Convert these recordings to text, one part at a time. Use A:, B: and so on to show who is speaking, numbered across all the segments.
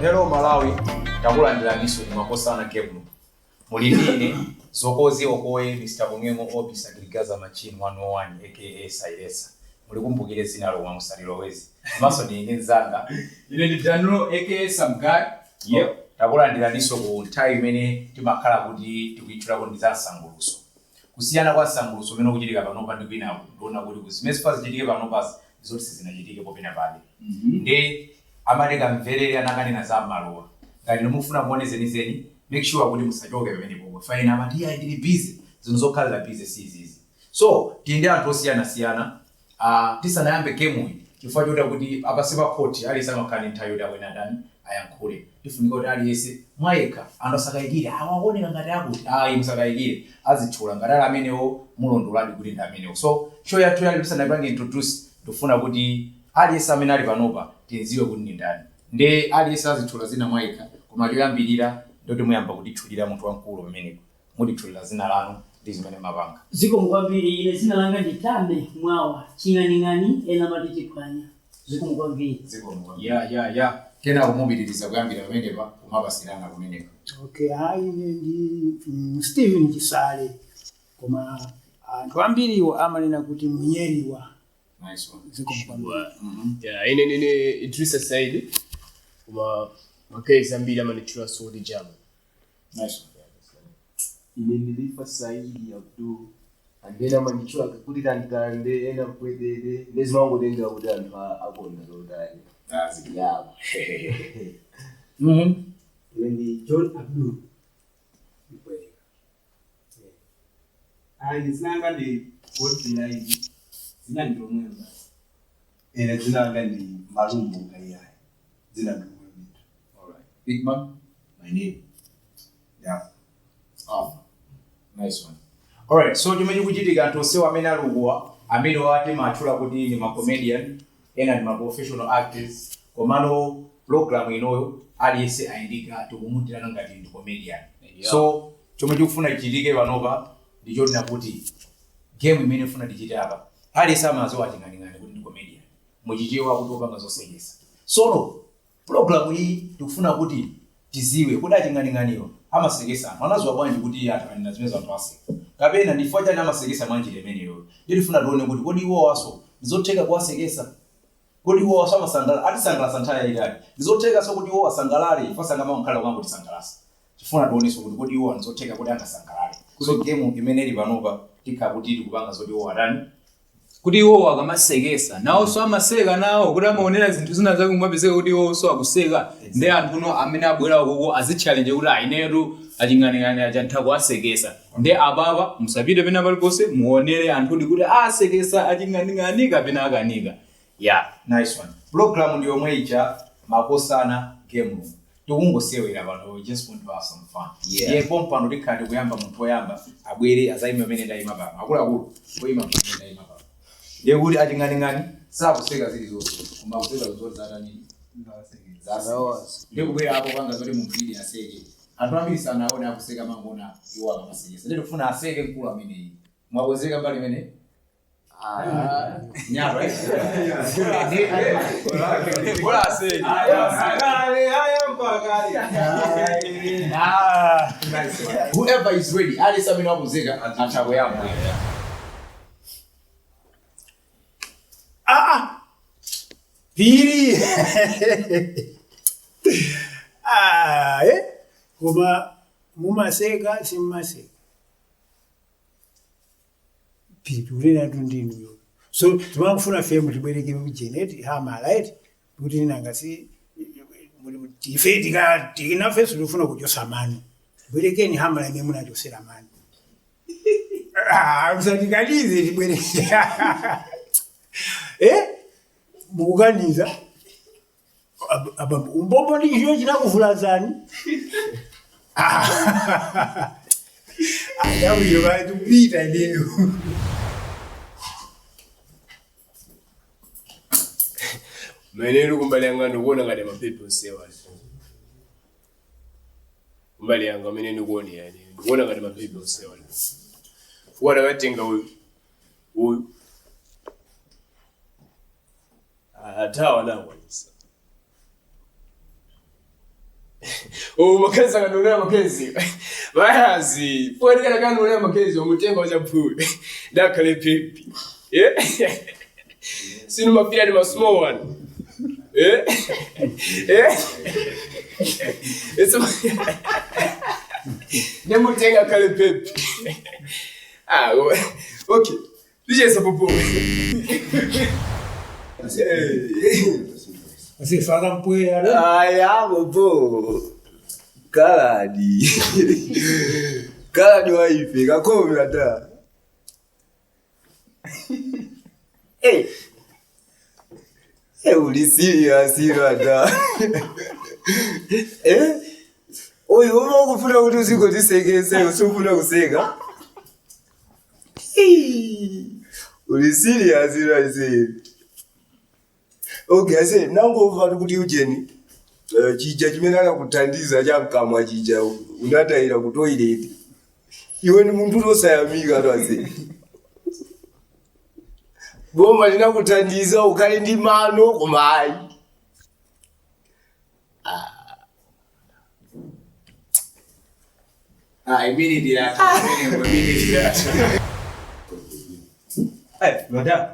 A: Hello Malawi, takulandiraninso ku Makosana Game Room. Muli ndine Zokozi Okoye, Mr. Kung'eng'o Obis Agrigaza Machine 101, aka Sailesa. Mulikumbukire zina lomwe, musaliloweze. Komanso ndili ndi mzanga.
B: Ine ndi Danilo, aka Samguy.
A: Yep. Takulandiraninso ku nthawi imene timakhala kuti tikuitchulako ndi za msangulutso. Kusiyana kwa msangulutso umene ukuchitika panopa ndi kwinaku, ndiona kuti ku zimene zifa zichitike panopazi ndizoti sizinachitike popena pake. Ndi amati kamverere anakanena za maluwa. Ngati mufuna muone zenizeni, make sure kuti musachoke pamenepopo. Faina amati iyayi, ndili busy. Zinthu zokhalira busy si izizi. So tili ndi anthu osiyanasiyana. Tisanayambe game iyi, chifukwa choti kuti apase pa court, aliyense amakhala ndi nthawi yoti akwena ndani ayankhule. Tifunika kuti aliyense mwayekha, anthu asakayikire, awaoneka ngati akuti ayi, musakayikire, azitchula ngati ali amenewo, mulondoladi kuti ndi amenewo. So show yathu yali, tisanayipange introduce, tikufuna kuti aliyense amene ali panopa tinziwe kuti ndi ndani. Ndi aliyense azitchula zina mwayekha, koma choyambirira ndoti muyamba kutitchulira munthu wamkulu pamenepo, mutitchulira zina lanu ndi zimene mapanga.
C: Zikomo kwambiri. Ine dzina langa ndi Tame Mwawa, Ching'aning'ani, ena amati Chiphwanya. Zikomo kwambiri.
A: Zikomo kwambiri. Ya, kenako mupitiriza kuyambira pamenepa, kumapasirana kumenepa.
D: Okay, hayi, ine ndi Stephen Chisale, koma anthu ambiriwo amanena kuti Munyeriwa.
A: Nice one.
D: Zikomo kwambiri.
E: Yeah, ine ndine Idrisa Saidi, koma makezi ambiri amanditchula kuti Jama.
A: Nice one.
F: Ine ndilifa Saidi Abdul, andena amanditchula kuti Kantande, ena Mpwetete, nezimangotenga kuti anthu akonda zotani. Yeah.
G: Ine ndi John Abdul Mpweka.
H: Ayi, dzina langa ndi Godfrey Laidi. Dzina ndi lomwelo basi.
F: Ine dzina langa ndi Malumbo Ngaiyayi. Dzina ndi lomwelo ndithu.
A: Alright. Big man.
F: My name, yeah.
A: Arthur. Nice one. Alright, so chomwe chikuchitika, anthu onsewa amene ali ukuwa, amene wati matchula kuti ndi ma comedian, ena ndi ma professional actors, komano program inoyo aliyense ayindika tikumutirana ngati ndi comedian. So chomwe chikufuna chichitike panopa ndi chonena kuti game imene ifuna tichite apa, aliyense amaziwa Aching'aning'ani kuti ndi comedian, muchichewa kuti opanga zosekesa. Sono program iyi tikufuna kuti tiziwe kuti Aching'aning'aniwa amasekesa anthu, anaziwa bwanji kuti anthu akanena zimene anthu aseka, kapena ndi chifukwa chani amasekesa mwanjira imeneyo. Nditifuna tione kuti kodi iwowaso ndizotheka kuwasekesa, kodi iwowaso amasangalala, atisangalasa nthawi yayitali, ndizothekanso kuti iwo asangalale, chifukwa sangamakhala kumangotisangalasa. Tifuna tionenso kuti kodi iwo ndizotheka kuti angasangalale. So game imene ili panopa, tikhala kuti tikupanga zoti iwo atani?
B: Kuti iwowo akamasekesa nawonso amaseka nawo, kuti amaonera zinthu zina zake, kumapezeka kuti iwonso akuseka. Ndi anthu uno amene abwera ukoko azitchallenge kuti ainetu Aching'aning'ani achantha kuwasekesa. Ndi apapa musapite pena paliponse, muonere anthudi kuti asekesa Aching'aning'ani kapena akanika ya.
A: Nice one. Program ndi yomwe ija, Makosana Game Room. Tikungosewera pano, we just want to have some fun.
B: Yeah.
A: Ndiye pompano tikhala tikuyamba. Munthu woyamba abwere azayima pamene ndayima pano. Akuluakulu, oyima pamene ndayima pano, ndiye kuti Aching'aning'ani sakuseka zilizonse, koma akuseka zoti zatani? Zasekesa. Ndiye kubwera apo panga zoti munthu ili aseke. Anthu ambiri sanaone akuseka, mangona iwo akamasekesa. Ndiye tikufuna aseke mkulu ameneyi. Mwakonzeka mbali imene nyaro, eh?
B: Bola aseke.
A: Ah, whoever is ready, aliyense amene wakonzeka atha kuyamba.
D: Ah, Piri. Ah, eh? Koma mumaseka, simumaseka? Piri, kunena tu ndinuyo. So timangofuna femu tibwereke kujeneti hamala eti kuti nanga si ife tika tinafeso tikufuna kuchosa mano, bwerekeni hamala imene munachosera mano. Ah, musatikanize, tibwereke. Eh, mukukaniza. Abambo, umbombo ndi chiyo chinakuvulazani. Adawiro vatikupita ineyo.
E: Mene kumbali yanga ndikuona ngati mapepe onsewa. Kumbali yanga amene ndikuona, yani ndikuona ngati mapepe onsewa. Fuwa ndakatenga uyu uyu athawa nakwanisa. Oh, Makenzi akandionera Makenzi. Basi, pwani akandionera Makenzi wamutenga wachaphuli. Ndakhale pipi. Yeah. Sinu mapira ni ma small one. Eh? Eh? It's Nemutenga khale pipi. Ah, okay. Ndichesa popo.
D: Asifaka mpweya.
F: Aya, bobo. Kaladi. Kaladi waife, kakomi ata. Hey. Hey, uli serious ino ata. Eh? Oyo uma ukufuna kuti uzingotisekese, usufuna kuseka. Hey. Uli serious ino ase. Okay, ase nangomva kuti ujeni. Chija chimene anakuthandiza chamkamwa chija unatayira ku toilet. Iwe ni munthu wosayamika tu ase. Boma linakuthandiza ukhale ndi mano koma ayi.
A: Ah, immediately immediately.
G: Eh, madam.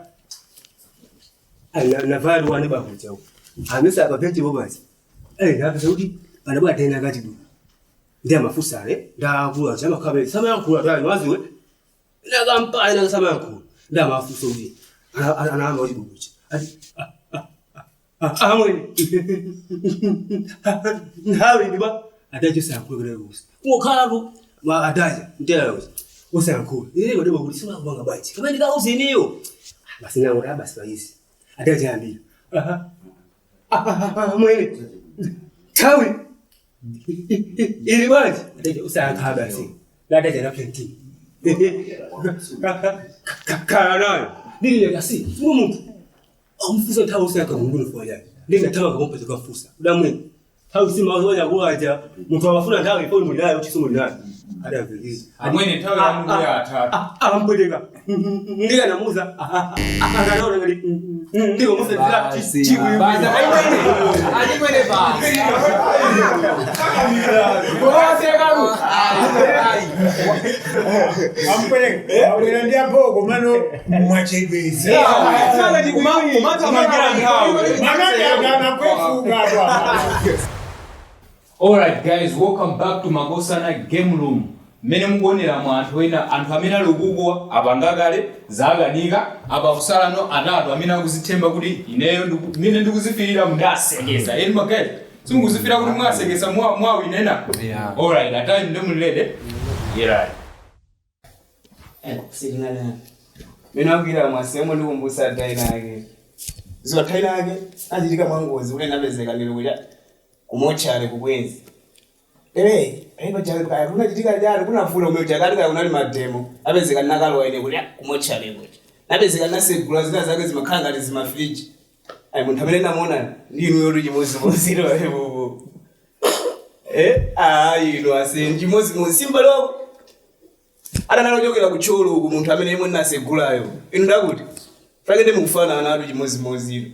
G: Ai navali wane bakuja. Amisa abapenji bobazi. Eh, napeza kuti anabwa tena kati du. Ndiye mafusa ale, ndakula chama kabe sama yankula tayo waziwe. Ndakampa ina sama yankula. Ndiye mafusa uji. Ana ana uji. Ati amwe. Hawi ndiba adaje sankula kule rusi. Ngokhala ma adaje ndiye rusi. Usankula. Ile ngode kuti sima kubanga bachi. Kama ndikauze niyo. Basi nangu basi bayisi. Adaje ambira. Aha. Mwene. Tawi. Ili basi. Adaje usankhala basi. Adaje na plenty. Kana. Ndili yasi. Mumuntu. Amfusa tawi usaka mungu kwa yake. Ndinga tawi kakumpa tukafusa. Udamwe. Tawi sima wazonya kuaja. Mtu awafuna tawi ifoni mulinayo chisomo mulinayo. Adavilizi.
B: Amwene tawi ya Mungu ya atatu.
G: Ampweleka. Ndiga namuza. Akanaona ngali. Ndigo musa chiku.
B: Basi alimwene basi.
D: Ampweleka. Awina ndi apoko mano mwachedwezi.
B: Kumatamangirana nthawi.
D: Mano akwefuka apa.
B: Alright guys, welcome back to Makosana Game Room. Mene mukuonera mu anthu ena, anthu amene ali ukukwa apangakale zakanika apa kusalano atatu amene akuzithemba kuti ineyo mene ndikuzifirira mundasekesa. Eni magari simukuzifira kuti mwasekesa mwawinena.
A: Yeah.
B: Alright, atime ndimulede. Yeah.
H: Silingalana. Mina ngira mwasemo ndikumbusa taina yake. Zo taina yake achitika mwangozi ule napezeka lero kuti kumochare kukwezi. Aipa chale kaya kuna chitika jalo kuna fula umeocha kati kaya kunali mademo. Apezeka nakalwa ine kuti kumochare kuti. Napezeka nasegula zina zake zimakhanga ndi zimafriji. Ai munthu amene namuona ndinu yotu chimozimozi ilo ayipopo. Ayi ino ase chimozimozi simba loko. Adanalochokera kucholo uku munthu amene imwe nasegulayo. Inu ndakuti pake ndi mukufanana atu chimozimozi ilo.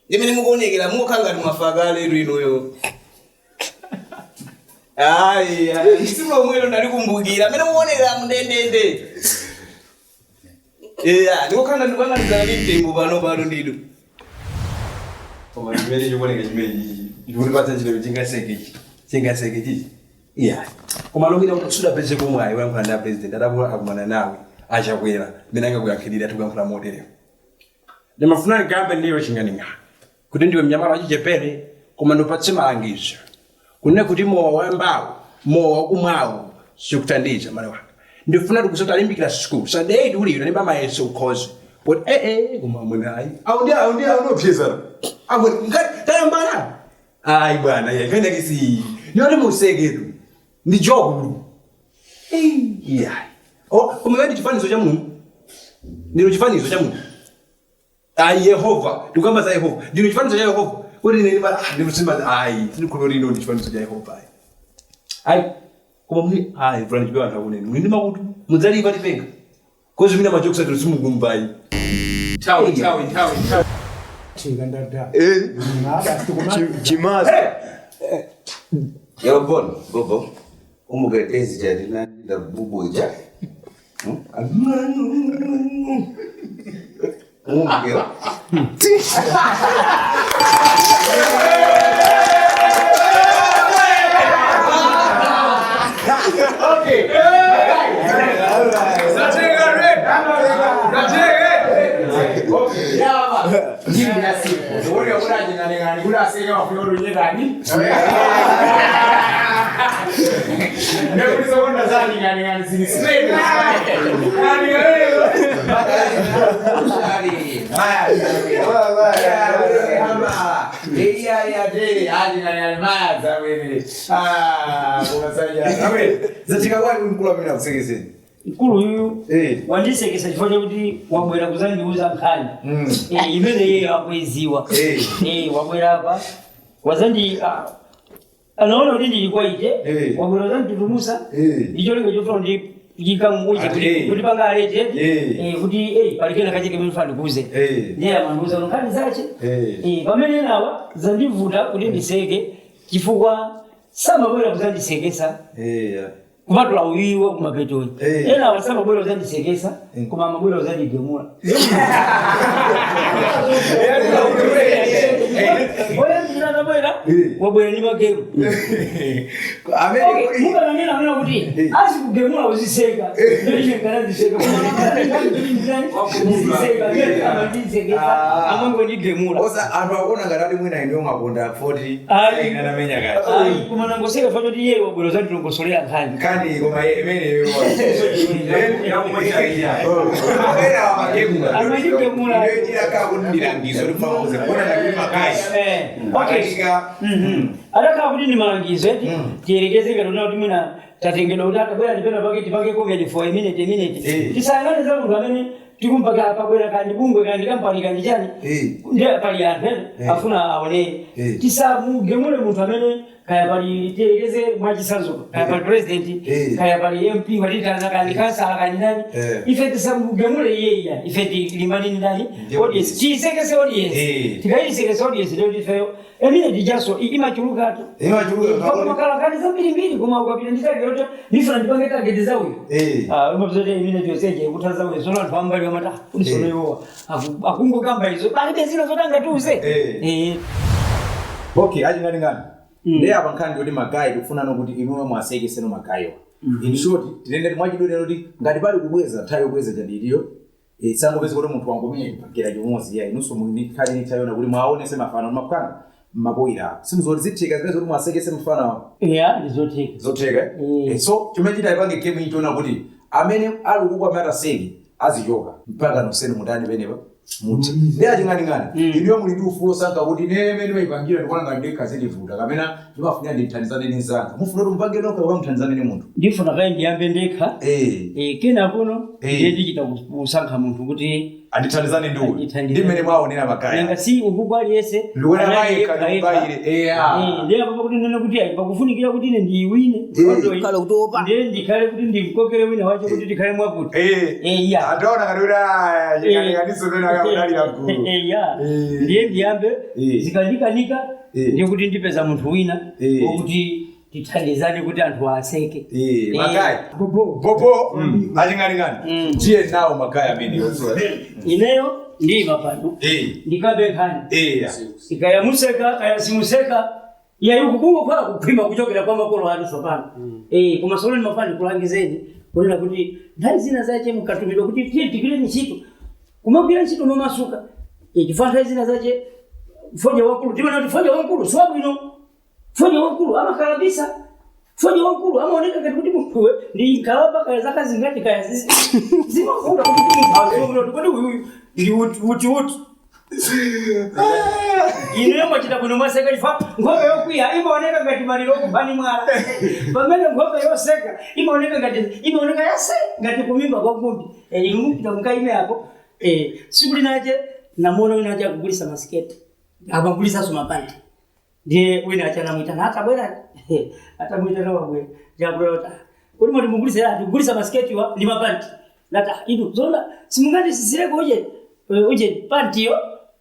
H: Ndimene mukuonekera mukhanga ndi mwafakale inu inuyo. Ayi, ayi, simu mwelo ndalikumbukira. Amene muonera mndendende. Ndikukhanga ndikuyang'anizana ndi mtembo pano pano ndidu.
F: Koma chimene chikuoneka chimene chikutipatsa chilero chingaseke chingaseke chichi. Yeah. Koma lokira kuti sudapeze komwe ayi wayankhula ndi president atakula akumana nawe achakwera mmene angakuyankhirira tikuyankhula moterewo.
I: Ndimafuna ndikambe ndiwe ching'aning'ani kuti ndiwe mnyamata wachichepere koma ndipatse malangizo kunena kuti mowa wambawo mowa wakumwawo sikuthandiza mwana wanga. Ndifuna tikusatalimbikira sikulu sadei uliro ndimba mayeso ukhoze kuti koma amwene ayi
F: Awu ndiopyezana. Amwene ngati tayambana. Ayi bwana ye ngene kisi.
I: Nyoti museketu ndi joku. Yeah. Oh, koma ndi chifanizo cha Mulungu. Ndino chifanizo cha Mulungu. Ayi Yehova, ndikamba za Yehova. Ndino chifanizo cha Yehova. Kuti nini ba ndikusimba ayi, ndikukhulupirira ino ndi chifanizo cha Yehova. Ayi. Koma muni ayi fulani chipewa anthu akuneni. Muli ndi makutu mudzalipa tipenga. Kozi mina majokes ati simukumvayi.
B: Nthawi nthawi nthawi nthawi.
D: Chika ndada.
F: Chimazi.
J: Yabona gogo umukete izijalina ndabubuja. Umukela.
C: Mkulu uyu wandisekesa chifukwa chakuti wabwera kuzandiuza nkhani imene iye akuiziwa. Wabwera apa wazandi anaona kuti ndili kwa ite wabwera wazanditutumusa ndicholinga chofuna kuti chikamuuze kuti panga alete kuti palikena kachike mene funa ndikuuze ndiye amandiuza kuti nkhani zache pamene nawa zandivuta kuti ndiseke chifukwa samabwera kuzandisekesa kupatula uyiwa kumapetoni ena wasamabwera uzandisekesa koma amabwera uzandigemula oyandinanabwera wabwera ndi magemu mukananena amena kuti azikugemula uziseka ndochenkanaziseka ndiziseka amandisekesa amangondigemula
A: Anthu akuona ngati ali mwina ine umakonda 40 inanamenya kati.
C: Koma nangoseka fa choti iye wabwera uzanditongosolera nkhani
A: Nkhani koma imeneyo.
C: Adakhala kuti ndi malangizo eti tiyerekeze ngati una kuti mwina tatengedwa kuti akabwera ndipena pake tipange comedy for a minute a minute tisayang'ane za munthu amene tikumpaka apabwera kandi bungwe kandi kampani kandi chani ndiye pali anthu ene afuna aonere tisamugemule munthu amene kaya pali tiyerekeze mwachisanzo kaya pali president kaya pali MP watitana kandi kansala kandi ndani ife tisamugemule iyeya ife tilimbane ndani audience tiyisekese audience tikayisekese audience lero ifeyo emine tijaso imachulukatu makala kali zambirimbiri koma ukapita ndi target yoti ndifuna ndipange target za uyu umapeza kuti imine choseje kutha za uyu sono anthu ambali amati kuti sono iwowa akungokamba izo palibe zina zoti angatiuze.
A: Okay, aching'aning'ani ndiye apa nkhani ndikuti magayi tikufunana kuti inuwe mwasekeseno magayiwa. In short tinenge mwachiduliro kuti ngati pali kubweza nthawi yobweza chadiriyo sangopeza kuti munthu wangomenya chibakera chimodzi ya inunso mukhale ni nthawi yona kuti mwaonese mafano maphwanga mapoyira simuzoti zitheka zimene zoti mwasekese mfano.
C: Yeah, ndizotheka.
A: Zotheka. So chimene chitayipange game ichi ona kuti amene ali kukwa amene ataseke azichoka mpaka nonsenu mutani penepa muti ndi aching'aning'ani inuyo muli ndi ufulu osankha kuti ine imene mayipangira ndikuona ngati ndikhazindivuta kapena ndimafunira ndithandizane ndi mnzanga mufuna kuti mupange nokha kapena muthandizane ndi munthu.
C: Ndifuna kaye ndiyambe ndekha kena kuno ndiye ndichita kusankha munthu kuti
A: andithandizane ndi uyu ndi mmene mwaonera magaya
C: nanga si ukuku aliyese
A: Ndikuona mayi kandibayire
C: ndiye apapo kuti nene kuti ayi pakufunikira kuti ine ndiyiwine ndiye ndikhale kuti ndimkokere wina wacho kuti tikhale mwakuti
A: andiona ngati kuti ching'aning'aniso pene akakudalira mgulu
C: ndiye ndiyambe zikandikanika ndiye kuti ndipeza munthu wina wokuti tithandizane kuti anthu aseke.
A: Magayi bobo aching'aning'ani tiye nawo magayi amenewo.
C: Ineyo ndiyima pano ndikabe nkhani ikayamuseka kaya simuseka yayi kukungokhala kukhwima kuchokera kwa makolo anu tsopano koma solo ndimafuna ndikulangizeni kunena kuti nthawi zina zache mukatumidwa kuti tiye tigwire ntchito kumagwira ntchito momasuka chifukwa nthawi zina zache foja wankulu timaona kuti foja wankulu siwabwino foja wankulu amakalabisa foja wankulu amaoneka ngati kuti munthuwe ndi nkalaba kaya zaka zingati kaya zimavuta kuti munthu aziwe kuti uyuyu ndi uti uti uti ineyo mwachita bwino mwaseka chifukwa nkhope yokwiya imaoneka ngati maliro okuphani mwala pamene nkhope yoseka imaoneka ngati imaoneka yase ngati kumimba kwa ngumbi inu mupita mukaime apo siku linache namuona wina ache akugulisa masiketi amagulisanso mapanti ndiye wina ache anamwitana atabwera atamwitana wabwera ndiabwera kuti kuti mwati mugulisa ati kugulisa masiketi wa ndi mapanti ndati inu zona simungandisisireko uje uje pantiyo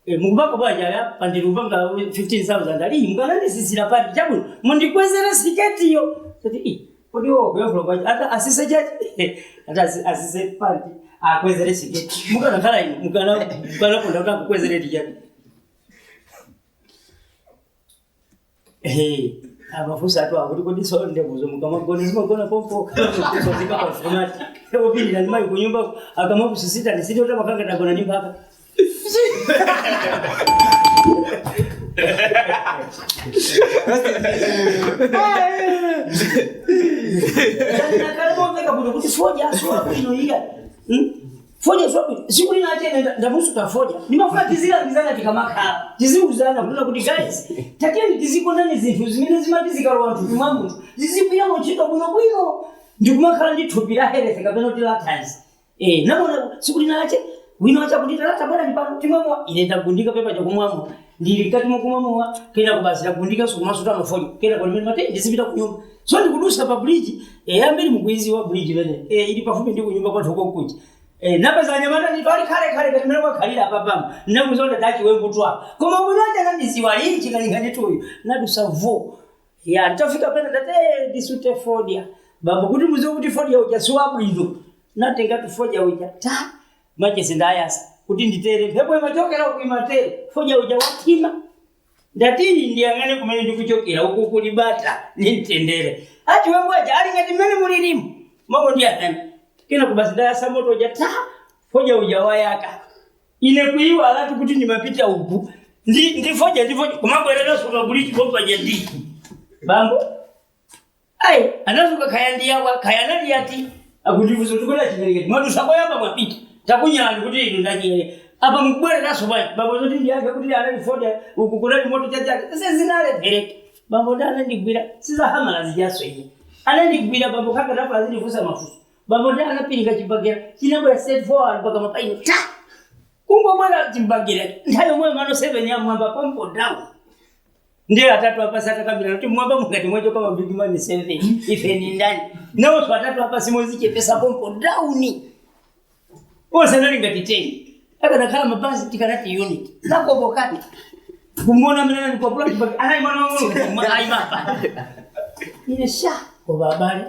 C: Mukupanga bwanji ala pandiri kupanga 15000 ali mukanandisisira pandi chabwino mundikwezere siketiyo tati i kodi wo kuyankhula bwanji ata asise chachi ata asise pandi akwezere siketi mukanakhala inu mukanakonda kuti akukwezere tichati amafusa atu akuti kodi so ndevuzo mukamagona zimagona pompo kusozika pafumati opirira ndimayi kunyumba akamakusisita nisitota makanga tagona ndi mphaka Nakalebomveka bwino kuti foja siwabwino iya foja siwabwino siku lina achene ndamusuta foja ndimafuna tizilangizana tikamakhala tiziuzana kunena kuti guys tatiyeni tizikonani zinthu zimene zimati zikalowa mthupi mwa munthu zizigwiramo ntchito bwinobwino ndikumakhala ndi thupi la health kapena kuti la thanzi namona siku lina ache wina wacha kuti talata bwana ndipano timwamowa ine ndagundika pepa chakumwamowa ndili kati mokumwamowa kena kubasi ndagundika sukumasuta mafoja kena kulimene mate ndizipita kunyumba so ndikudusa pa bridge ambiri mukuiziwa bridge imene ili pafupi ndi kunyumba kwathu kokuja napeza anyamata ndito ali khale khale kati mene kwakhalira apapamo ndinakuzonda tachiwembutwa koma bwino acha anandiziwa linchi kalingani nadusa vo ya nditafika pena ndati ndisute fodia bambo kuti muziwe kuti fodia uja siwabwino natenga tufodia uja ta machesi ndayasa kuti nditere mphepo imachokera uku imatere foja uja watima ndati ndiyang'ane kumene ndikuchokera uku kulibata ndimtendere achiwembu aja ali ngati mmene mulilimu mako ndiyang'ane kena kubasi ndayasa moto uja ta foja uja wayaka ine kuiwa alatu kuti ndimapita uku ndifoja kumabwereranso mabulichi popaja ndi bambo ayi anazuka khaya ndiyawa khaya naliyati akundivuza kuti kodi achipereketi mwadusakoyamba mwapita takunyani kuti inu ndachiyere apa mukubwereraso bwanji bambo zoti ndiyake kuti analifoda uku kunali moto chachake sezinalepereke bambo ndi anandigwira sizahamala zijaso iye anandigwira bambo kaka tapo azindifusa mafuso bambo ndi anapirika chibagera chinabwera straight forward mpaka mapaino ta kungobwera chibagera nthawi yomweyo mano 7 yamwamba pompo down ndiye atatu apa satakambira kuti mwamba mungati mwacho kama big man 7 ife ni ndani nawonso atatu apa simozichepesa pompo down osanali ngati 10 akanakhala mabasi tikanati unit nakobokati kumona mene ndikopula anali mwana wang'ono ayimapa ine sha koma abale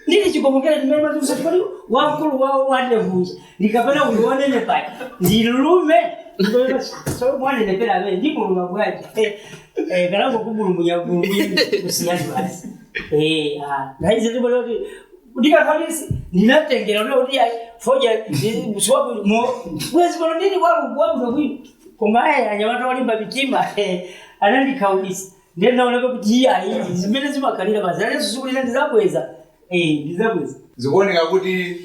C: ndili chikomokera chimene mazikusati wamkulu wawo wandevuja ndikapena uyu wanenepayi ndilume so mwanenepera amene ndikuluma bwaji kalango kubulumunya kusiyani basi naizitibona kuti ndikakhalisi ndinatengera kuti foja siwabu bwezi pano ndini wabwino bwino koma aya anyamata walimba mitima anandikhaulisa ndiye ndinaoneka kuti iya zimene zimakhalira basi aneso sikulina ndizabweza ndizabweza
A: zikuoneka kuti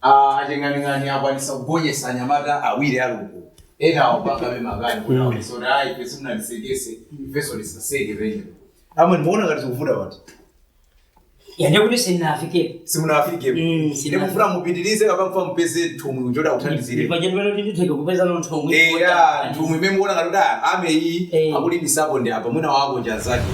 A: aching'aning'ani akwanisa kugonjetsa anyamata awiri aluku ena awapanga bemakani kuti aonesona ayi ife simunandisekese ifeso lisaseke penyepo amwe ndimuona ngati zikuvuta pati
C: yande kuti simunafikepo
A: simunafikepo ine mufuna mupitirize kapena mufuna mupeze nthumwi njoti akuthandizire
C: pajeni kuti nditheke kupeza no nthumwi
A: eya nthumwi imene mukuona ngati kuti ameyi akulimbisapo ndi apa mwina wakonja zake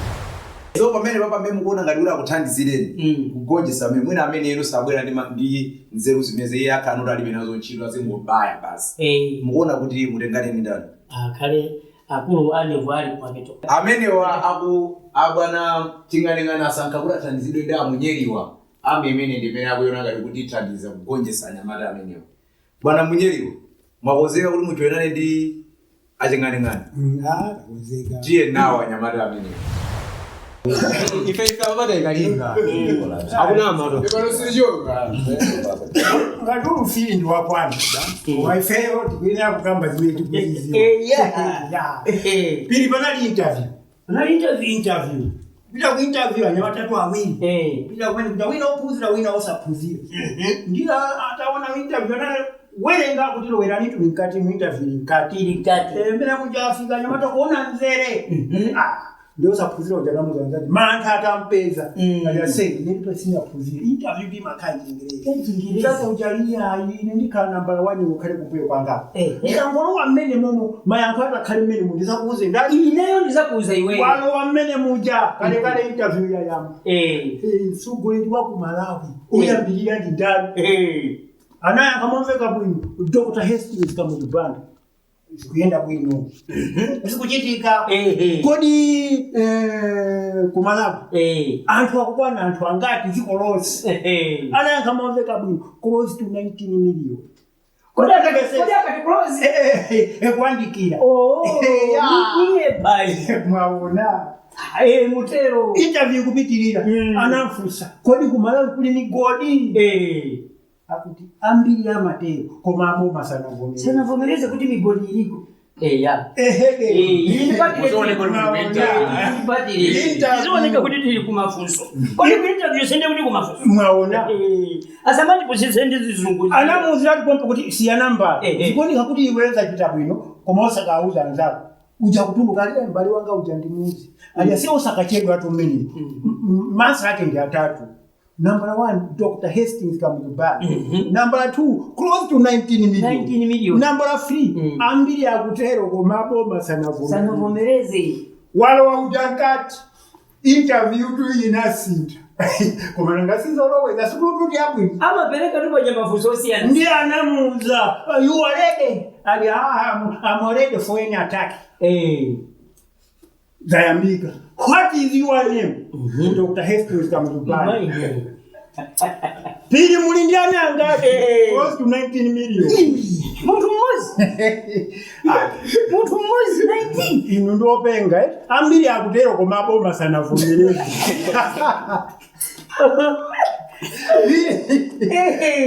A: so pamene papa mmene mukuona ngati kuti akuthandizireni kugonjetsa amene mwina amene inu sabwera ndi nzeru zimene iye akhala kuti alibe nazo ntchito azingobaya basi mukuona kuti mutenganeni ndani
C: akhale akulu anevu ali kumapeto
A: amenewa aku abwana ching'aning'ani asankha kuti athandizidwe ndi amunyeriwa ame imene ndimene akuiona ngati kuti ithandiza kugonjetsa anyamata amenewa bwana munyeriwa mwakonzeka kuti mujoyinane ndi aching'aning'ani tiye nawo anyamata amenewa
F: Ife ife abada ikalinga. Hakuna mato.
E: Ipano silichoka.
D: Ngati ufili ndi wakwanu. Waifeyo tikuyenera kukamba zimene tikuziziwa. Pili panali interview.
C: Panali interview.
D: Interview. Pita ku interview anyamata atatu awiri. Pita kumene kuja wina ophunzira wina osaphunzira. Ndiye ataona interview anali werenga kuti lowerani tuli mkati mu interview mkati.
C: Ili mkati.
D: Mbele kuja afika anyamata kuona nzere. Ndio saphunzira uja namuzanzati mantha atampeza akasei nilipo sinaphunzira interview ndi makhanjingerezi sasa ujalia ine ndikhala nambala 1 ukhale kumbuyo kwanga ndikangolowa mmene momo mayankho atakhale mmene mu ndizakuuze ndani
C: ineyo ndizakuuza iweyo
D: walowa mmene muja kale kale interview ya yamba mtsogoleri wa ku Malawi uyambirira ndi ndani anayankha momveka bwino Dr. Hastings Kamuzu Banda Zikuyenda bwino, zikuchitika. Kodi kumalawi anthu akukwana anthu angati dziko lonse? Anayankha momveka bwino, close to 19 million.
C: Kodi akati close?
D: Kuandikira.
C: Oh,
D: Ya.
C: iye bai.
D: Mwaona.
C: Mutero.
D: Interview kupitirira, anamfunsa, kodi kumalawi kuli migodi? Akuti ambiri amatero, koma aboma sanavomereze.
C: Sanavomereze kuti migodi iliko. Eya. Izioneka kuti tili kumafunso. Kodi ku interview sende kuti kumafunso?
D: Mwaona.
C: Asamati pusise ndi zizungu.
D: Anamuuzira tipompo kuti siyana mbali, zikuoneka kuti iwe chita bwino, koma osakauza anzako. Uja kutuluka ali mbali wanga uja ndimuzi ali asiye osakachedwa tu mmene masa ake ndi atatu. Number one, Dr. Hastings Kamuzu Banda. Number two, close to 19 million.
C: 19 million.
D: Number three, ambiri akutero koma aboma sanavomereze.
C: Sanavomereze.
D: Walowa uja nkati, interview tu inasintha, koma nangasizoloweza sikulu tuti abwino.
C: Amapereka tu paja mafunso osiyana.
D: Ndiye anamuuza, "You are ready?" Ali, "Ah, I'm ready for any attack." Zayambika, "What is your name?" "Dr. Hastings Kamuzu Banda." "Pili, muli ndi ana angati?" "Close to 19 million."
C: Munthu mmodzi. Munthu mmodzi 19.
D: Inu ndiopenga, eh? Ambiri akutero koma aboma sanavomereze.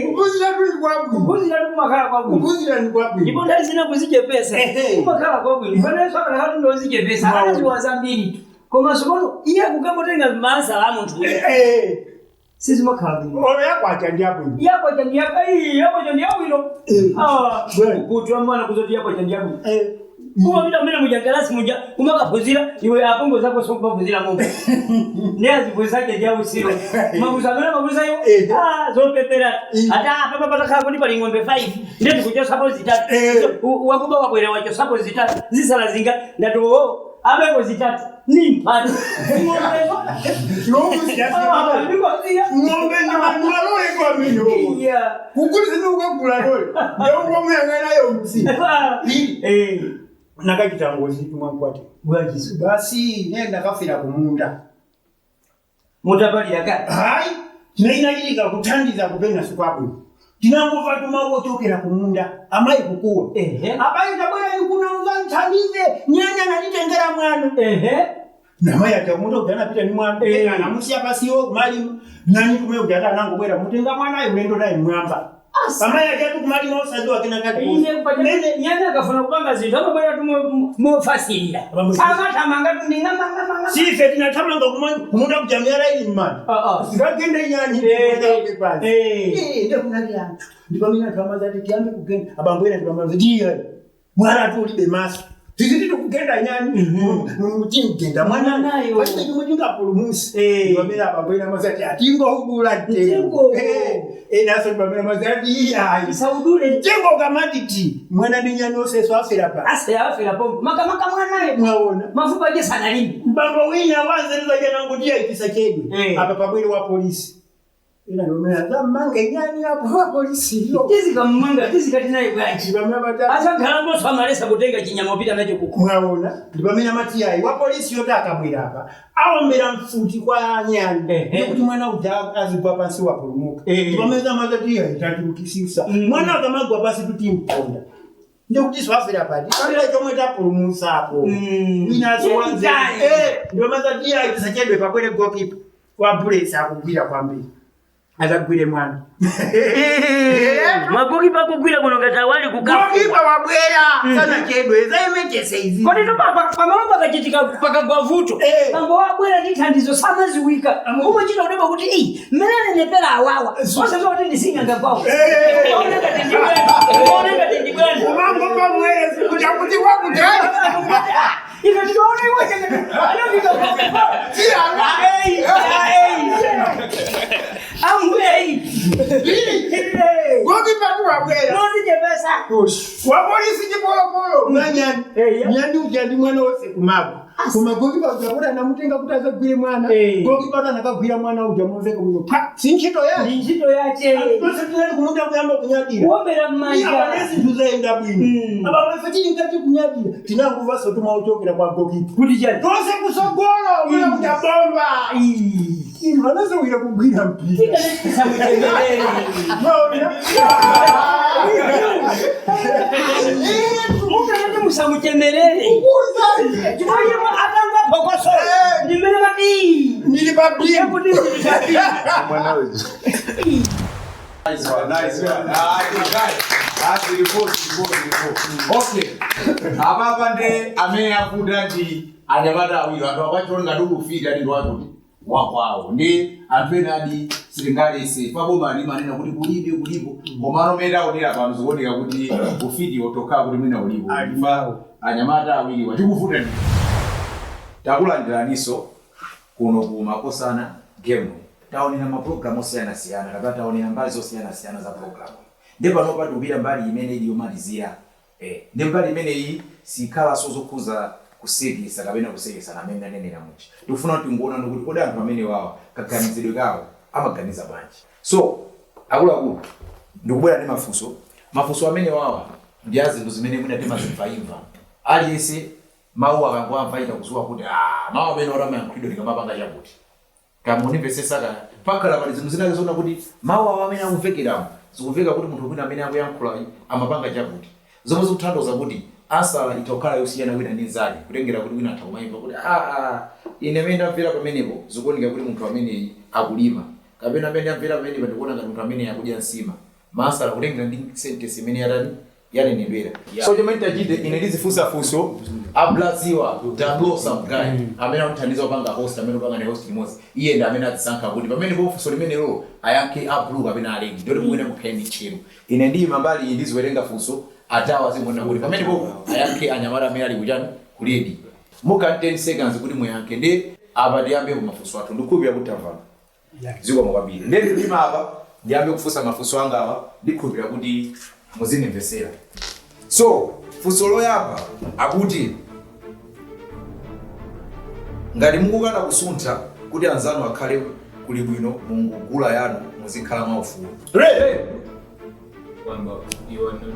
D: Kuphunzira tuli kwabwino.
C: Kuphunzira kumakhala kwabwino.
D: Kuphunzira ndi kwabwino.
C: Ndipo nthawi zina kuzichepesa kumakhala kwabwino. Panenso akanakhala ndozichepesa anaziwa zambiri, koma sikono iye kukamutenga mansala a munthu uyu sizimakhala bwino.
D: Olo yakwacha ndi abwino.
C: Yakwacha ndi yakwacha ndi yabwino. Kuti amwana kuzoti yakwacha ndi yabwino, kumapita kumene muja nkalasi muja kumakaphunzira, iwe apongo zako sokumaphunzira momwe ne aziphunzake ndi ausiro mabuso amene mabusayo zopepera ati papa patakhala kuti pali ng'ombe 5, ndeti kuchosapo zitatu. Wakuba wabwera wachosapo zitatu, zisala zinga? Ndati oo, abeko zitatu ni mpata ng'ombezo.
D: Ng'ombe ndimalole kwamino kugulisa ukagula lole ndeukomuyang'anayo msi. Pili, nakachita ngozi tumwankwate basi, ne ndakafira kumunda.
C: Mutapalira ka?
D: Hayi, chinachitika kuthandiza kupenya sikwabwino. Tinangomva tumawochokera kumunda, amayi kukuwa, "Abayi, tabwera kuno uzandithandize, nyanya nanditengera mwana." Namayi aja kumunda kuti anapita ni mwana, anamusiya pasiwo kumalima nani kumwe kuti ati anangobwera mutenga mwanayo ulendo naye mwamba. Amayi ajatu kumalima osadziwa kena kati.
C: Nyanya akafuna kupanga zinthu amabwera tu mofasilira, amathamanga tu nding'amang'amanga.
D: Sife tinathamanga kumunda kujamira ili mmanja sikagende nyani ndekunali anthu ndipamene anthu amazati tiyambe kugenda, abambo ena ndipamaza tiye mwana ati ulibe maso tiziti tikugenda nyani timgenda mwanayo pachite chimwe tingapulumusi. Ndipamene abambo ena amazati atingoudula mtengo, enaso ndipamene amazati iyayi,
C: saudule
D: mtengo ukamati ti mwana ndi nyani onseso afera pa
C: ase afera pompo, makamaka mwanayo.
D: Mwaona.
C: Mafupa ake sanalimbe.
D: Mbambo wina wanzeruzajanangu aitisa chedwe apa pabwere wa polisi ina ndomera mange nyani apo wa polisi yo.
C: Tizikamumanga tizikati naye bwanji asankhalangonso amalesa kutenga chinyama upita nacho kuko.
D: Mwaona, ndipamene amati ayi, wa polisi yoti akabwera apa awombera mfuti kwa nyani ndikuti mwana uja azigwa pansi wapulumuka. Ndipamene amazati iya itachulukisisa mwana akamagwa pasi tutimponda ndikuti swafera pati palira chomwe tapulumusapo inaso. Ndipamazati iya itisa chedwe pabwere goalkeeper wa Bullets akugwira kwambiri azagwire mwana.
C: Magokipa akugwira kuno ngati awali.
D: Goalkeeper wabwera sana chedwe za emergency izi.
C: Kodi to pamalo pakachitika pakagwa vuto, pambo wabwera ndi thandizo samaziwika, umachita kudeba kuti iyi mmene anenepera awawa osaziwa kuti ndisinganga kwawo. Umaona ngati ndi bwana, umaona ngati ndi bwana.
D: Umangomba mwezi kuti akuti wakudai.
C: Ife tikaona iwo anafika. Ambuye.
D: Goalkeeper tu wabwera.
C: Nozichepesa.
D: Wapolisi chipolopolo mwanyani nyani uja ndi mwana wose kumagwa. Koma gokipa uja kuti anamutenga kuti azagwire mwana. Gokipa kuti anakagwira mwana uja momveka bwino. Pa, si ntchito yake.
C: Ndi ntchito yache.
D: Tonse tinali kumunda kuyamba kunyadira.
C: Kuombera m'manja.
D: Iya, pane zinthu zayenda bwino. Apa ife tili mkati kunyadira. Tinangumvanso tumauchokera kwa gokipa.
C: Kuti chani?
D: Tonse kusogola umene kutabomba. Inu anazowira kugwira mpira.
C: Tisamuchemerere.
D: Maona?
C: Mukanati musamuchemerere. Chifukwa atanga phokoso. Ndimene mati.
D: Ndili pa bia.
C: Kuti ndili pa bia.
A: Nice one, nice one. Ah, guys. Ah, tilipo, tilipo, tilipo. Okay. Apapa ndi amene akuti ndi anyamata awiri anthu akwachona ngati ukufika ndi wakuti wakwawo ndi anthu ena adi sitingalese paboma limanena kuti kulibe kulipo komano mene aonera pano zikuoneka kuti ufiti wotokhala kuti mwina ulipo Alipo. Anyamata awiri wachikufuta ndi takulandiraninso kuno ku Makosana Game Room. Taonera mapulogalamu osiyanasiyana kapena taonera mbali zosiyanasiyana za pulogalamu ndi panopa tikupita mbali imene ili yomalizira ndi mbali imeneyi sikhalanso zokhuza kusekesa kapena kusekesana amene anenera muchi tikufuna kuti tingoona kuti kodi anthu amene wawa kaganizidwe kawo amaganiza bwanji. So akuluakulu ndikubwera ndi mafunso. Mafunso amene wawa ndi a zinthu zimene mwina timazimvaimva aliyense mawu akangowamva ita kuzuwa kuti ah, mawu amene oramayankhulidwe ndikamapanga chakuti kamunimvesesa pakhala pali zinthu zinake zoona kuti mawu awo amene akumvekeramo zikumveka kuti munthu wina amene akuyankhula amapanga chakuti zomwe zikutanthauza kuti asala itha kukhala yosiyana wina ndi nzake kutengera kuti wina atha kumayimva kuti aa ine amene ndamvera pamenepo zikuoneka kuti munthu ameneyi akulima kapena amene ndamvera pamenepo ndikuona ngati munthu ameneyi akudya nsima masala kutengera ndi sentence imene yatani yanenedwera. So chomwe nditachite ine ndizifunsa funso ablaziwa dablo some guy amene amuthandiza kupanga host amene upanga ne host limodzi iye ndi amene azisankha kuti pamene po funso limenelo ayankhe ablu kapena alegi ndoti muwene mukhale ndi tcheru ine ndiyima mbali iyi ndiziwerenga funso atawa zimuona kuti pamene po ayankhe anyamata amene ali kuchani kuledi muka 10 seconds kuti muyankhe ndi apa ndiyambe ku mafunso athu ndikukhulupirira kuti tamvana zikomo kwambiri ndi ndima apa ndiyambe kufunsa mafunso anga awa ndikhulupirira kuti muzinimvesera. So funso loyamba akuti ngati mukukana kusuntha kuti anzanu akhale kuli bwino mungugula yanu muzikhala mwaufulu.
B: Wamba, you are not.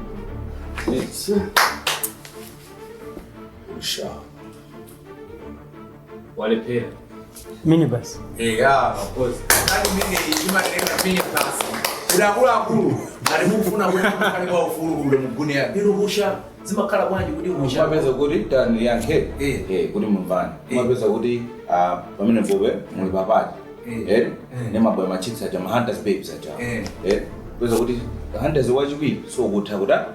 A: Sha.
B: Walepera.
C: Minibus.
A: Yeah, of course. Kani mine imatenga minibus. Kuti akuluakulu ngati mukufuna kuti mukhale mwaufulu kule mugune yanu. Inu kusha zimakhala bwanji kuti musha.
J: Mumapeza kuti taniyankhe kuti mumvane. Mumapeza kuti pamene mpope muli papati. Ne mabwe machicks aja ma hunters babes aja. Peza kuti hunters wachiwiri so kutha kuta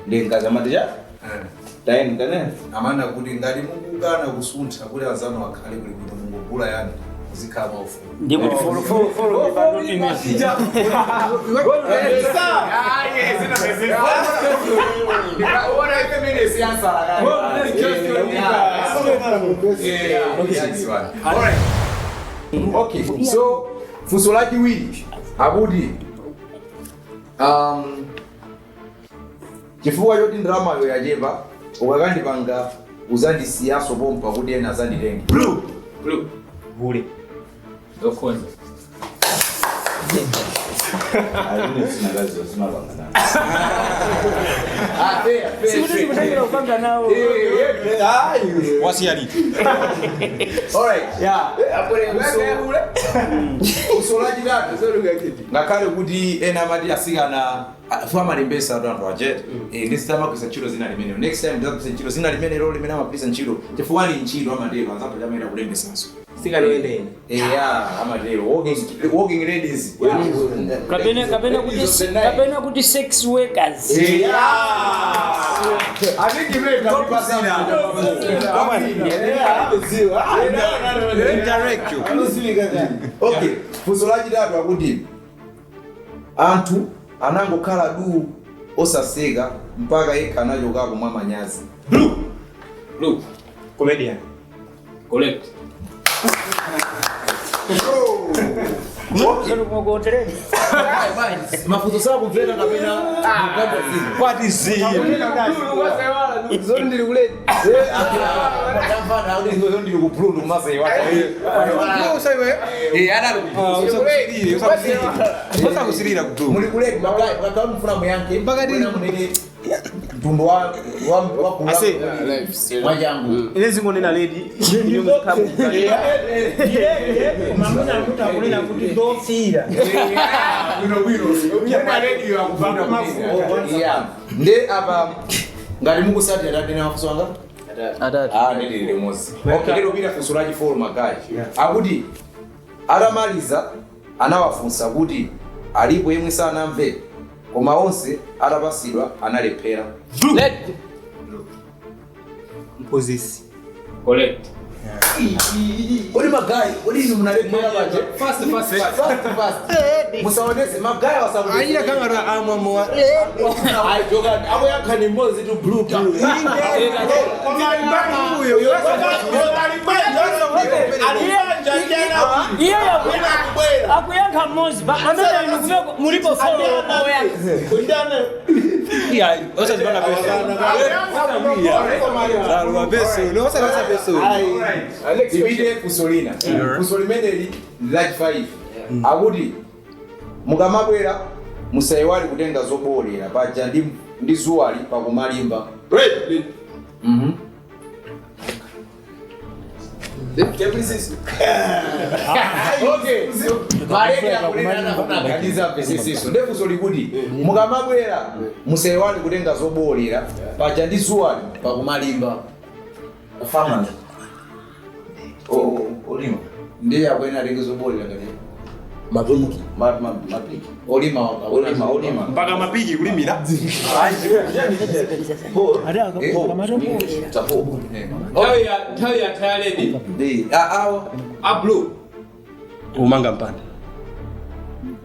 J: ndi ngazi amati cha tayeni kanene.
A: Amana kuti ngati mukukana kusuntha kuti anzanu akhale kuli bwino mungugula yanu muzikhala mwaufulu.
C: Ndikuti follow follow follow the bad image.
A: Okay, so funso lachiwiri akuti chifukwa choti ndalamayo yachepa ukakandipanga uzandisiyaso pompa kuti ena azanditenge. Blue.
B: Blue. Bule. Zokhonza.
C: Sikuti ndikutangira kupanga nawo.
A: Alright. Yeah. Funso lachitatu ngakhale kuti ena amati asikana amalembesa atu anthu ajete ndisitamagwisa ntchito zina limenelo next time ndizagwisa ntchito zina limenelo limene amagwisa ntchito chifukwa ali ntchito amatero anzathu chamene akulembesanso. Yeah, amatero working ladies.
C: Kapena kuti sex workers.
A: Yeah. I think you made Okay, funso lachitatu akuti anthu anangokhala du osaseka mpaka yekha anachokapo mwa manyazi.
B: Blue. Blue.
H: Comedian.
B: Correct.
A: Mafunzo sawa kumvera kapena
F: Kwati zi.
A: Zoni ndili kule. Tamvana kuti zoni ndili ku blue kumazewa. Eh ana
F: Usakusirira ku blue.
A: Muli kule magai makao mfuna muyanke. Mpaka munene mtundu wa wa wa kula. Mwajangu.
H: Ine zingonena lady.
D: Mamuna kuti akunena kuti ndofira.
A: Yeah. Nde apa ngati mukusatira tatene mafunso anga?
B: Atatu.
A: Ah, ndili limodzi. Okay, lero pita funso la chifolo magayi. Akuti atamaliza anawafunsa kuti alipo yemwe sanamve koma onse atapasidwa analephera.
G: Mphunzitsi.
B: Correct.
A: Kodi magayi, kodi inu munalephera paje?
B: Fast fast fast.
A: Fast fast. Musaonese magayi wasaonese.
F: Ayira kangara amwa mowa.
A: Ayi joka, akuyankha ni mmodzi tu blue blue.
C: Iye akuyankha mmodzi pamene inu kumeko mulipo folo oyankha.
F: Iya, osazibana pesa. Saluwa pesa, no osazibana pesa.
A: Tipite funso lina. Funso limeneli ndi lachi 5. Akuti mukamabwera musayiwale kutenga zobolera paja ndi ndi zuwali pakumalimba. Okay. Maleke akunena anaganiza pesisiso. Ndefunso likuti mukamabwera musayiwale kutenga zobolera paja ndi zuwali pakumalimba. Kufamana. Olima. Ndiye akwena atenge zobolera ngati
G: Mapiki.
A: mapiki. Olima olima olima.
F: Mpaka mapiki kulimira.
A: Tapo.
B: Nthawi ya tayaledi.
A: Ndi awa
B: A blue.
F: Umanga mpanda.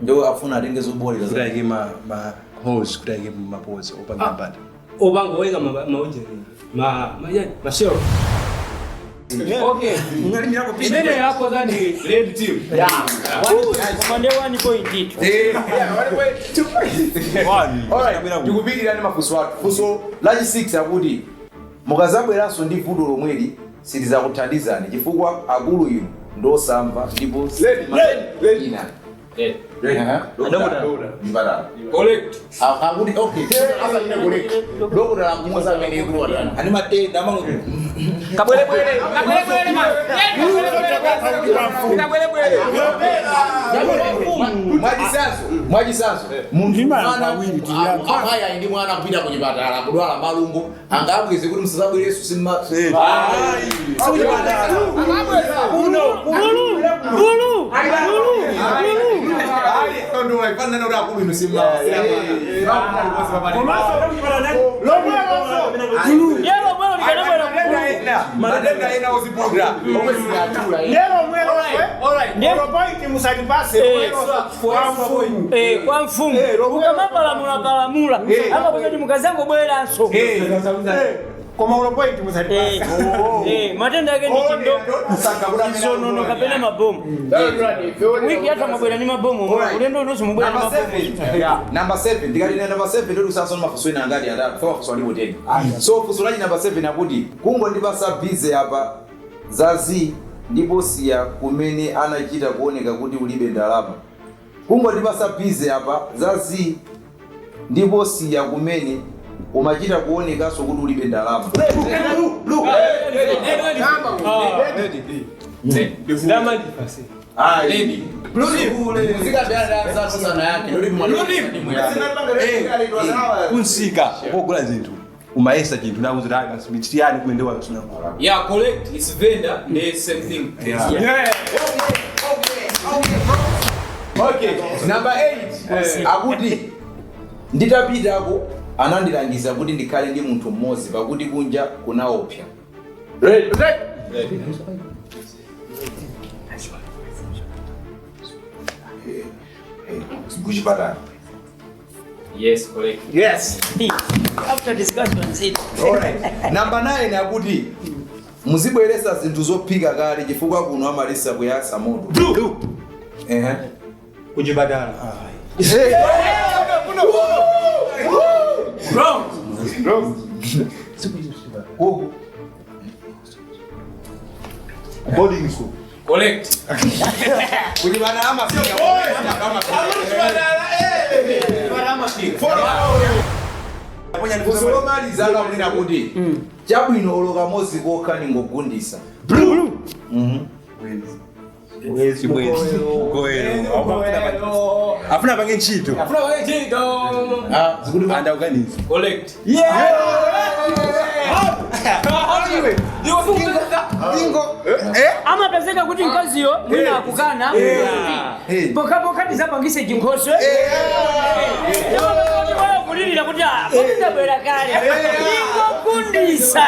A: ndo afuna atenge zobolera.
F: Kuti ayike ma ma holes kuti ayike mapozi opanga mpanda.
G: Opanga oyika maujeni. Ma majani, mashero.
B: Okay. Imene yako zani red team.
C: Koma ndiye 1.2.
A: Alright, tikupitirira ndi mafunso athu. Funso lachi 6 akuti mukazabweranso ndi vuto lomweli silidzakuthandizani chifukwa akulu inu ndosamva ndipo ina.
B: Correct.
A: Akuti okay, asa ine correct. Dokotala akumuza amene kuti watani. Ani matenda amango
B: Kabwelebwele. Kabwelebwele man. Kabwelebwele.
A: Mwachisanzo munthu
D: Ndima
A: mwana
D: awiri tiyambe.
A: amayi ali ndi mwana kupita kuchipatala kudwala malungo angabweze kuti musazabwereso simma
C: Bulu! Yelo bwelo likanabwera bulu.
A: Matenda ena oziputa omwe sinatula.
C: Kwa mfumu ukamapalamula palamula amapeza kuti mukazangobweranso.
D: Koma ulopoiti musatipase.
C: Matenda ake ndi chindo chizonono kapena mabomu. Wiki yatha mwabwera ndi mabomu ulendo unonso mubwera ndi mabomu.
A: Number 7 ndikati number 7 ndoti usasona mafunso ena angati atatu fa mafunso alipo 10. So funso lachi number 7 akuti kungondipasa bize apa zazi ndipo siya kumene anachita kuoneka kuti ulibe ndalama. Kungondipasa bize apa zazi ndipo siya kumene umachita kuonekanso kuti ulibe ndalama.
F: Kunsika pogula zinthu umayesa chinthu nakuti ayi mitiyani kumene ndiwa
B: Yeah, correct. It's vendor. The same thing.
A: Yeah. Okay, number 8 akuti nditapitako anandilangiza kuti ndikhale ndi munthu mmodzi pakuti kunja kunaopsa.
J: Kuchipatala.
B: Yes, correct.
D: Yes.
C: After discussions it.
A: Alright. Number 9 akuti muzibweresa zinthu zophika kale chifukwa kuno amalisa kuyatsa moto. Ehe.
G: Kuchipatala.
I: Boarding school.
B: Correct.
I: Kuchipatala amafika.
J: Usolomaliza akamwina kuti chabwino oloka mozi kokha ningogundisa.
I: Afuna pange ntchito.
B: Afuna pange ntchito.
I: Andakuganiza.
B: Correct.
C: Amapezeka kuti mkaziyo mwina akukana pokhapokha tisapangise chinkhoswe kulirira kuti ndabwera kale ingokundisa.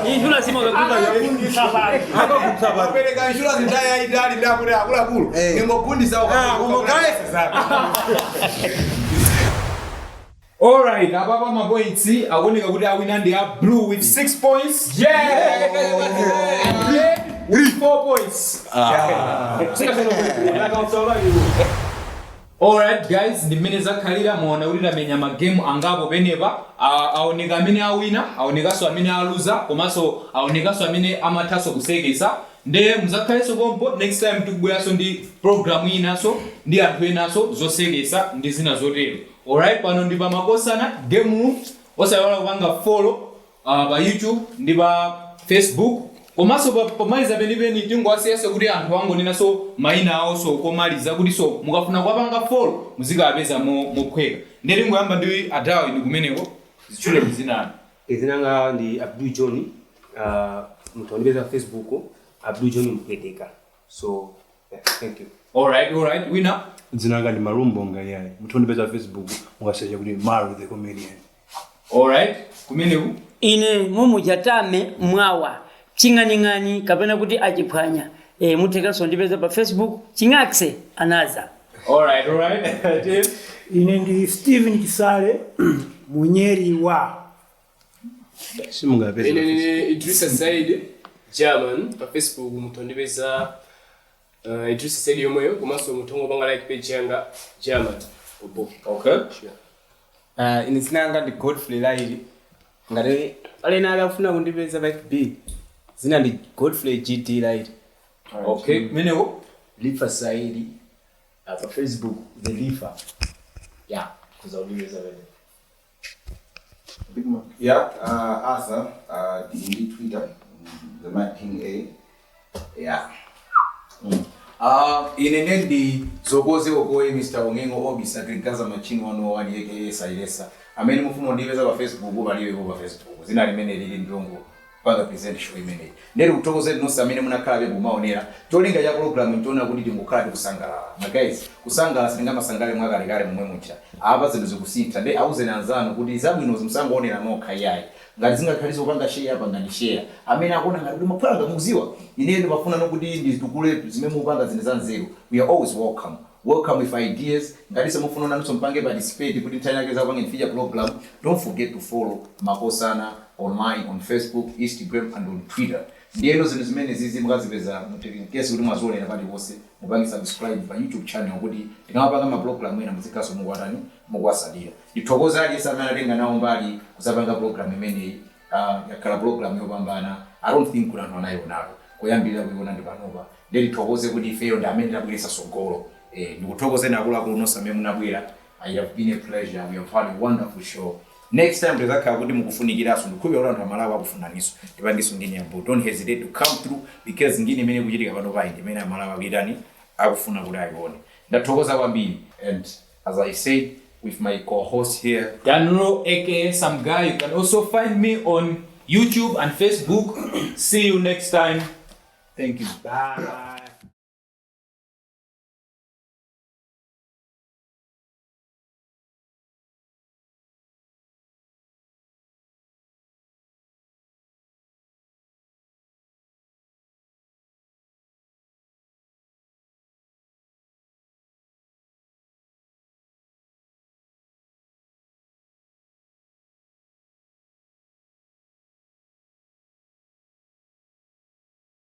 C: Insurance
J: Apereka insurance nthawi yayitali ndakuti akuluakulu ningogundisa.
B: Alright, apapa ma points akuoneka kuti awina ndi a blue with 6 points. Yeah! Red with 4 points. Alright guys, ndi mmene zakhalira. Muona kuti tamenya magemu angapo penepa. Aoneka amene awina, aonekanso amene aluza, komanso aonekanso amene amathanso kusekesa. Nde muzakhalenso pompo next time tikubweranso ndi program inanso ndi anthu enanso zosekesa ndi zina zotero. Alright, pano ndi pa Makosana Game Room. Osayiwala kupanga follow pa YouTube ndi pa Facebook. Komanso pomaliza penipeni tingowasiyase kuti anthu angonenanso mayina awonso komaliza, kuti so mukafuna kuwapanga follow muzikapeza mophweka. Ndiye tingoyamba ndi adawi ndi kumeneko, zitchule mzinani.
G: Izinanga ndi Abdul John. Mutondipeza Facebook, Abdul John Mpweteka. So yeah, thank you.
B: Alright, wina.
I: Dzina langa ndi Malumbo Ngaliyayi. Mutondipeza Facebook mukasearcha kuti Maru the Comedian.
B: Alright, kumeneku.
C: Ine mumuchatame mwawa ching'aning'ani kapena kuti achiphwanya, muthekanso ndipeza pa Facebook ching'akse anaza.
B: Alright. Tim.
D: Ine ndi Stephen Chisale munyeri wa
I: Simungapeza.
E: Ine nine Idrisa Said German pa Facebook, mutondipeza Idrisa Said yomweyo, komanso mutongopanga like page yanga German obo.
B: Okay.
E: Sure.
H: Ine dzina langa ndi Godfrey Laili. Ngati alena ali akufuna kundipeza pa FB, zina ndi Godfrey GD Laili.
B: Okay, kumeneko.
A: Lifa Saidi pa Facebook, the Lifa, yeah, kuzauliweza wewe.
J: Yeah, Arthur, ndi Twitter, the Mad King A. Yeah. Ine nendi zokoze okoye Mr. Ongengo Obisa Grigaza Machini 101 aka Sailesa. Amene mufuna ndipeza pa Facebook, palibe pa Facebook. Zina limene lili ndilongo panga present show imeneyi. Nderi kuthokozeni nonse amene munakhala kumaonera. Cholinga cha program nchoona kuti tingokhala tikusangalala. Ma guys, kusangalala sitingamasangale mwakalekale momwe mucha. Apa zinthu zikusintha, ndi auzeni anzanu kuti zabwino musangoonera nokha iyayi. Ngati zingakhalizo kupanga share, pangani share. Amene akuona ngati kuti maphwanga mukuziwa, ine ndimafuna nokuti ndizitukule zimene mupanga zinthu za nzeru. We are always welcome. Welcome with ideas. Ngati semufuna nanso mpange participate kuti nthawi yake zakupange feature program, don't forget to follow Makosana online on Facebook, Instagram and on Twitter. Ndiyeno zinthu zimene zizi mukazipeza in case kuti mwazionera paliponse, mupange subscribe pa YouTube channel kuti tikamapanga ma program ena muzikhaso mukuwatani mukuwasalira. Ndithokoza aliyense amene anatenga nawo mbali kusapanga program imeneyi. Yakhala program yopambana. I don't think kuti anthu anayionako kuyambirira kuiona ndi panopa. Ndithokoze kuti ifeyo ndi amene tabweretsa sogolo. Ndikuthokozeni akuluakulu nonse amene munabwera. I have been a pleasure. We have had a wonderful show. Next time tizakhala kuti mukufunikiranso, ndikhulupirira kuti anthu amalawi akufunaniso tipangiso ngini yambo. Don't hesitate to come through because ngini imene ikuchitika pano payi ndi imene amalawi akuyitani akufuna kuti ayione. Ndathokoza kwambiri, and as I said, with my co-host here,
B: Danro aka Some Guy. You can also find me on YouTube and Facebook. See you next time. Thank you.
D: Bye.